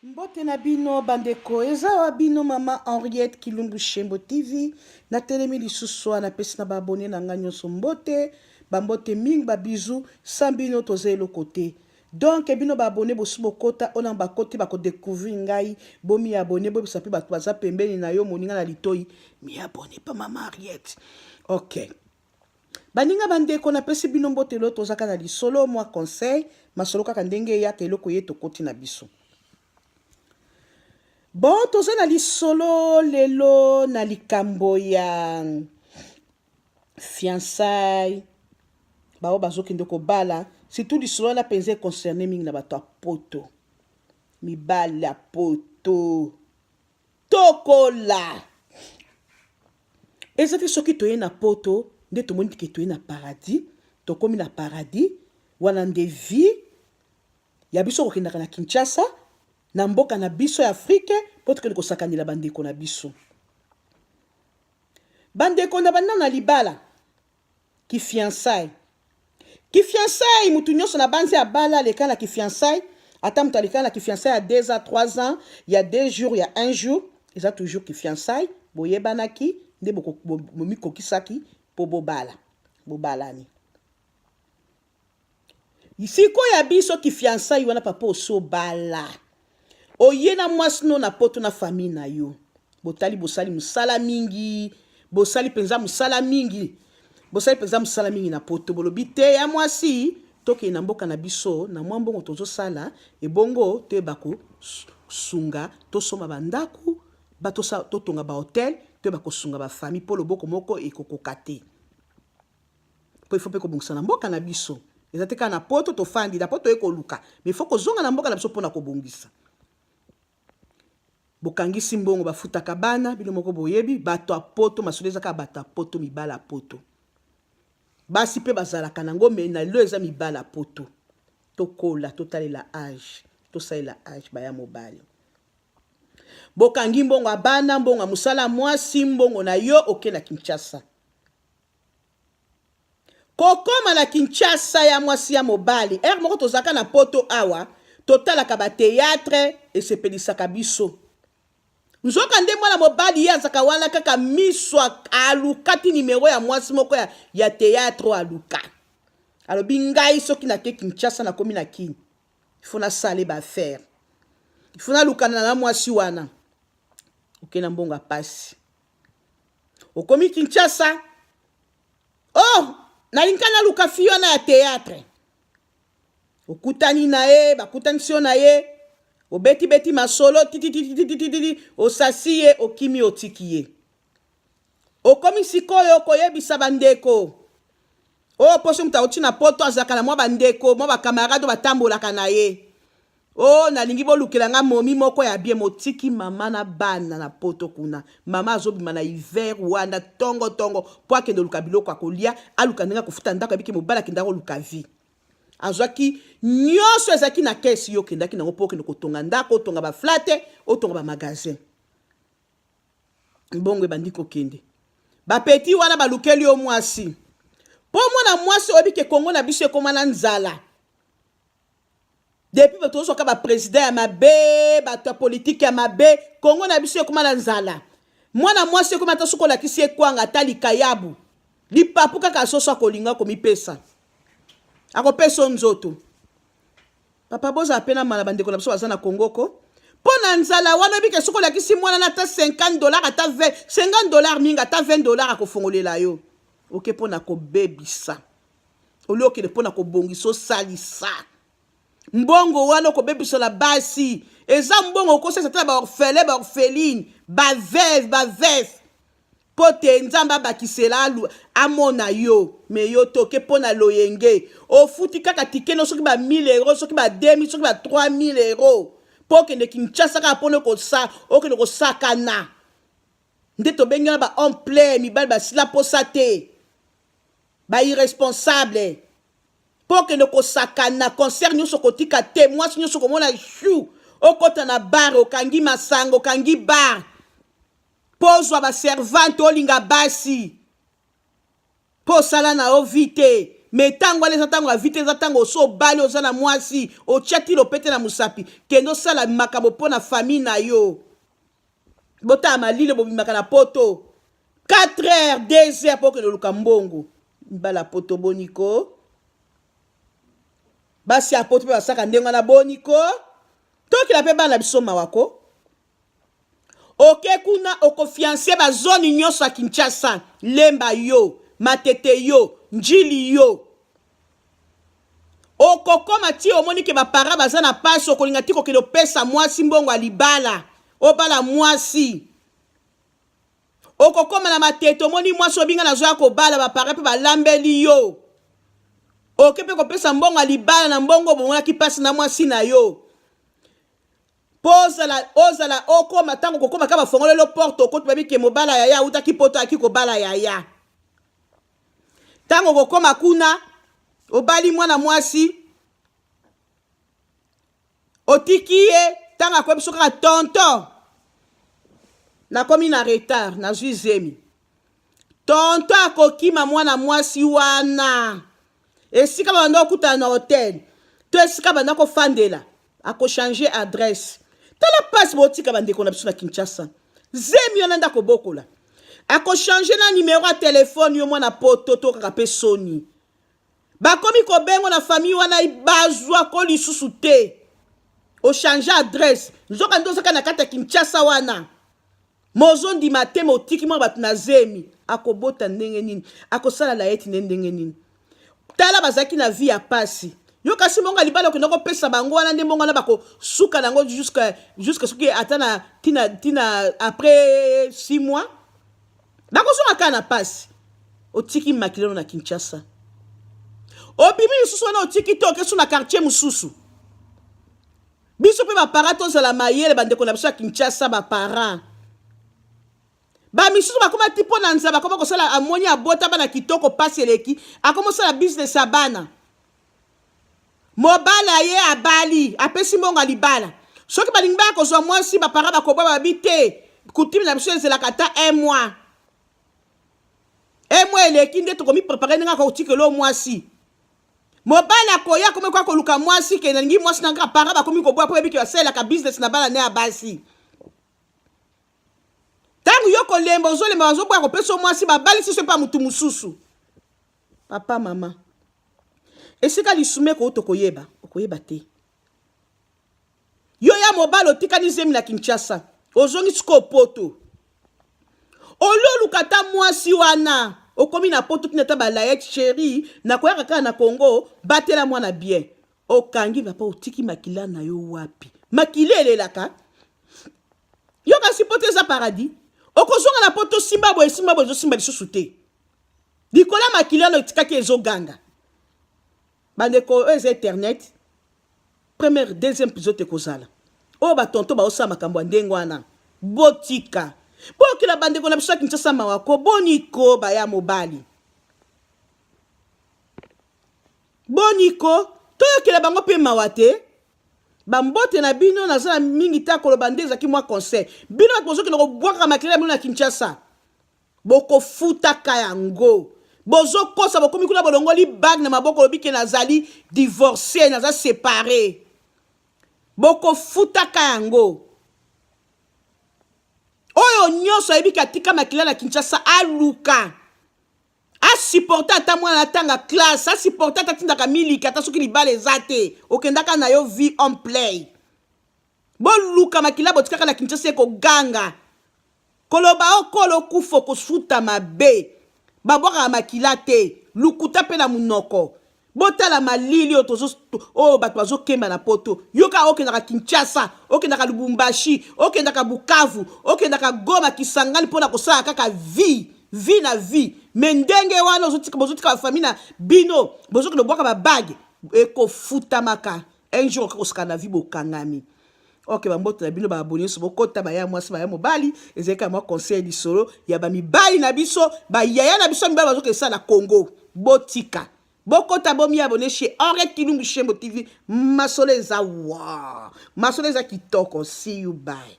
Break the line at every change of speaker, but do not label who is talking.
Mbote na bino bandeko, eza wa bino mama Henriette Kilumbu Shembo TV. Natelemi lisusu wana napesi na ba abonne na nga nyonso mbote, ba mbote mingi, ba bisous. Sans bino toza eloko te. Donc bino ba abonne bosi bokota, oyo nanu bakoti bako decouvrir ngai, bo mi abonne, boyebisa pe bato baza pembeni na yo, moninga na litoyi, mi abonne pa mama Henriette. Ok. Baninga ba ndeko napesi bino mbote lelo toza kaka na lisolo mwa conseil masolo kaka ndenge eyaka eloko ye tokoti na biso. Bon toza na lisolo lelo na likambo ya fiançailles baoyo bazokende kobala surtout lisolo wana mpenza econcerne mingi na bato ya poto mibali ya poto Tokola! Eza te soki toye na poto nde tomoni ke toye na paradis, tokomi na paradis, wana nde vie ya biso kokendaka na Kinshasa, na mboka na biso ya Afrique po tokende kosakanela ba ndeko na biso. Ba ndeko na banda na libala, ki fiançailles. Ki fiançailles mutu nionso na banzi abala aleka na ki fiançailles, ata mutu aleka na ki fiançailles ya 2 ans, 3 ans, ya 2 jours, ya 1 jour, eza toujours ki fiançailles, boyebanaki nde bomikokisaki po bobala, bobalani. Sikoyo ya biso ki fiançailles wana papa osi obala oye na mwasi no na poto na famille na yo botali bosali musala mingi bosali penza musala mingi bosali penza musala mingi na poto bolobi te ya mwasi tokende na mboka na biso na mwa mbongo tozosala ebongo toyeba kosunga tosomba bandako totonga ba hotel toyeba kosunga ba famille po loboko moko ekokoka te. Po il faut pe kobongisa na mboka na biso. Eza te kaka na poto tofandi, na poto toye koluka. Mais il faut kozonga na mboka na biso pona kobongisa. Bokangisi mbongo bafutaka bana, bino moko boyebi, bato ya poto, masolo eza kaka bato ya poto, mibali ya poto. Basi pe bazalaka nango mais na lelo eza mibali ya poto. Tokola, totalela age, tosalela age baya mobali. Bokangi mbongo ya bana, mbongo ya mosala ya mwasi, mbongo na yo oke na Kinshasa. Kokoma na Kinshasa ya mwasi ya mobali heure moko tozalaka na poto awa totalaka ba theatre esepelisaka biso nzoka nde mwana mobali ye azalaka wana kaka miso aluka ti numero ya mwasi moko ya, ya theatre oyo aluka alobi ngai soki nake Kinshasa nakomi na kin il faut nasale ba affaire il faut nalukana na mwasi wana oke na mbongo ya pasi Okomi Kinshasa oh nalingi naluka fille wana ya theatre okutani na ye bakutanisi yo na ye obetibeti masolo tititititititi osasi ye okimi otiki ye okomi sikoyo koyebisa bandeko oyo oh, mposo moto auti na poto azalaka na mwa bandeko mwa bakamarade oyo batambolaka na ye Oh nalingi bolukela nga momi moko ya bien motiki mama na bana na poto kuna mama azobima na hiver wana tongo tongo po akende oluka biloko ya kolia aluka ndenge akofuta ndako abiki mobali akendaka koluka vie azwaki nyonso ezalaki na kesi yo okendaki nango mpo okende kotonga ndako otonga baflate otonga bamagasin mbongo ebandi kokende bapeti wana balukeli yo mwasi mpo mwana mwasi oyebi ke kongo na biso ekoma na nzala Depuis bato tozwaka ba president ya mabe, bato ya politique ya mabe, Congo na biso ekoma na nzala. Mwana mwasi ekoma ata soki olakisi ye kwanga ata likayabu, lipapu kaka soso akolinga komipesa. Akopesa yo nzoto. Papa bozala pe na mala bandeko na biso baza na Congo ko. Mpo na nzala wana oyebi ke soki olakisi mwana na ata 50 dollars ata 20, 50 dollars mingi ata 20 dollars akofongolela yo. Oke mpo na kobebisa. Olie okende mpo na kobongisa osalisa mbongo wana okobebisa na basi eza mbongo okosalisa ata na baorphelin baorpheline baveuve baveuve mpo te nzambe abakisela amona yo me yo toke mpo na loyenge ofuti kaka tike no soki ba 1000 euro soki ba 2000 soki ba 3000 euro mpo okende kinshasa kaka mpona okende kosakana nde tobengi wana ba homme plein mibali basila mposa te Ba irresponsable. Po okende kosakana concert nionso kotika te mwasi nionso komona chou okota na bar okangi masanga okangi bar po ozwa ba servante olinga basi po osala na yo vie te. Me ntango wana eza ntango ya vie te, eza ntango osi obali, oza na mwasi, otya ti lopete na mosapi, kende osala makambo mpo na famille na yo. Botala malili bobimaka na poto 4 heures 2 heures mpo okende oluka mbongo. Mibala poto boni ko? Basi ya poto mpe basaka ndenge wana boni ko? Tokela mpe bana biso mawa ko. Oke kuna okofianse ba zone nyonso ya Kinshasa, Lemba yo, Matete yo, Ndjili yo. Okokoma ti omoni ke ba parents baza na pasi, okolinga ti kokende opesa mwasi mbongo ya libala, obala mwasi. Okokoma na Matete omoni mwasi obi nga nazoya kobala, ba parents pe balambeli yo. Oke pe kopesa mbongo ya libala na mbongo obomonaki pasi na mwasi na yo. Po ozala ozala okoma tango okokoma kaka bafongoleli yo porte okoti bayebi ke mobala yaya awutaki poto ayaki kobala yaya. Tango okokoma kuna obali mwana mwasi otiki ye tango akoyebi biso kaka tonton nakomi na retard nazwi zemi. Tonton akokima mwana mwasi wana esika babanda kokutana na hotel to esika banda kofandela akochange adresse. Tala mpasi botika bandeko na biso na Kinshasa. Zemi wana nde akobokola. Akochange na numero ya telefone yo mwana poto to kaka mpe soni. Bakomi kobengo na famille wana bazwa ko lisusu te. Ochange adresse. Nzoka nde ozaka na kati ya Kinshasa wana. Mozo ndima te me otiki mwa bato na zemi akobota ndenge nini akosala layeti nde ndenge nini tala bazalaki na vie ya pasi yo kasi mbongo ya libala okenda kopesa bango wana nde mbongo wana bakosuka na yango jusque jusque soki ata na tina tina après 6 mois bakozonga kaka na pasi otiki makilano na Kinshasa obimi lisusu wana otiki te okesu na quartier mosusu Biso pe ba parents tozala mayele ba ndeko na biso ya Kinshasa ba parents. Ba misusu bakoma ti mpo na nzala bakoma kosala amoni abota bana kitoko pasi eleki akoma osala business ya bana. Mobali aye abali apesi mbongo ya libala soki balingi baya kozwa mwasi ba parents bakoboya babi te coutume na biso ezelaka ata un mois. Un mois eleki nde tokomi prepare ndenge akotikela yo mwasi. Mobali akoya akomi kwa koluka mwasi ke nalingi mwasi na nga parents bakomi koboya po yebi ke basalelaka business na bana ne ya basi. Tango yo kolemba ozolemba bazoboya kopesa yo mwasi babalisi so epa mutu mosusu. Papa mama esika lisumu ekouta okoyeba okoyeba te. Yo ya mobali otikali zemi na Kinshasa ozongi sikoyo poto olie oluka ata mwasi wana okomi na poto tina ata balayete cheri nakoyaka kaka na Congo batela mwana bien okangi papa otiki makila na yo wapi makila elelaka yo kasi poto eza paradis okozonga na poto simba boye simba boye ezosimba lisusu te likolo ya makila wana etikaki ezoganga bandeko oyo eza internet Première, deuxième épisode ekozala. Oyo ba tonton baosala makambo ya ndenge wana. Botika. Bokela bandeko na biso ya Kinshasa mawa ko boni ko baya mobali. Boni ko toyokela bango pe mawa te. Bambote na bino naza na mingi ta koloba nde ezalaki mwa conseil. Bino bato bozokende kobwakaka makelele na bino na Kinshasa. Bokofutaka yango. Bozokosa bokomi kuna bolongoli bague na maboko olobi ke nazali divorce naza separe. Bokofutaka yango. Oyo nyonso ayebi ke atika makila na Kinshasa aluka asupporte ata mwana atanga classe asupporte ata atindaka miliki ata soki libala eza te okendaka na yo vie on play. Boluka makila botikaka na Kinshasa ekoganga. Koloba okola okufa okosuta mabe. Babwakaka makila te. Lokuta pe na munoko. Botala malili oyo tozo oyo bato bazokemba na poto. Yo kaka okendaka Kinshasa, okendaka Lubumbashi, okendaka Bukavu, okendaka Goma, Kisangani pona kosala kaka vie, vie na vie. Mais ndenge wana ozotika bozotika ba famille na bino, bozokende kobwaka ba bague ekofutamaka. Un jour okoki kosaka na vie bokangami. Ok bambote na bino ba abonne nyonso bokota baya mwasi baya mobali ezali kaka mwa conseil lisolo ya bamibali na biso bayaya na biso ya mibali bazokende sala na Congo botika bokota bomi abonne chez Henriette Kilumbu Shembo TV masolo eza wa masolo eza kitoko see you bye.